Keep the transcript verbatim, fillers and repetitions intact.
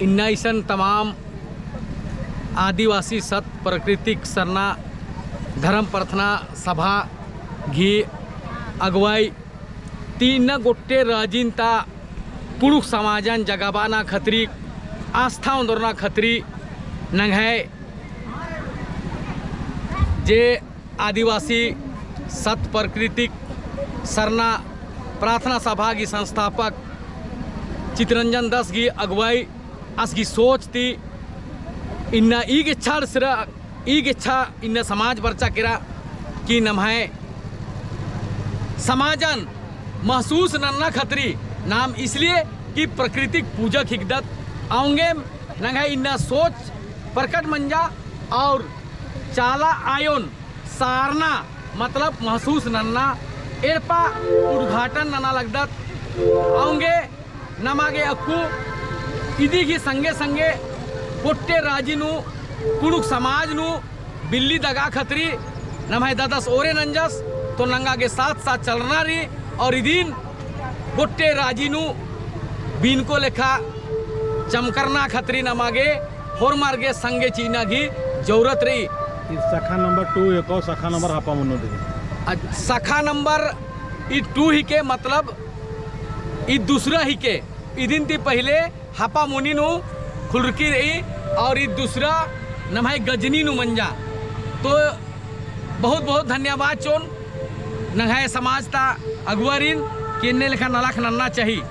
इन्ना इसन तमाम आदिवासी सत प्राकृतिक सरना धर्म प्रार्थना सभा गही अगुवाई ती इन्ना गोट्टे राजिन ता कुँड़ुख़ समाजन जगाबअना खतरी, आस्था ओन्दरना खतरी नंग्है जे आदिवासी सत प्राकृतिक सरना प्रार्थना सभा गही संस्थापक चितरंजन दास गही अगुवाई आस गही सोच ती इन्ना ई गेच्छा सिरा, ई गेच्छा इन्ना समाज बरचा केरा कि नम्है समाजन महसूस नन्ना खतरी नाम इसलिए कि प्राकृतिक पूजा हिकदत औंगे नंग्है इन्ना सोच प्रकट मंजा और चाला आयोन सारना मतलब महसूस नन्ना एड़पा उद्घाटन नना लगदत। औंगे नमा गे अक्कु इदी गही संगे संगे गोट्टे राजी नू कुँड़ुख़ समाज नू बिल्ली दगा खतरी नम्है ददस ओरे नंजस तो नंगा गे साथ साथ चलना रई और इदिन गोट्टे राजी नू बीनको लेखा चमकरना खतरी नमा गे होरमर गे संगे चिअना गही जरूरत रई। ई शाखा नंबर टू हिके, शाखा नंबर हापामुनी नू। अच्छा, शाखा नंबर ई टू हिके, मतलब ई दूसरा हिके। इदिन ती पहिले हापामुनी नू खुलरकी रई और ई दूसरा नम्है गजनी नू मंजा। तो बहुत बहुत धन्यवाद चिओन नंग्है समाज ता अगुवारिन कि एन्ने लेखा नलख नन्ना चाही।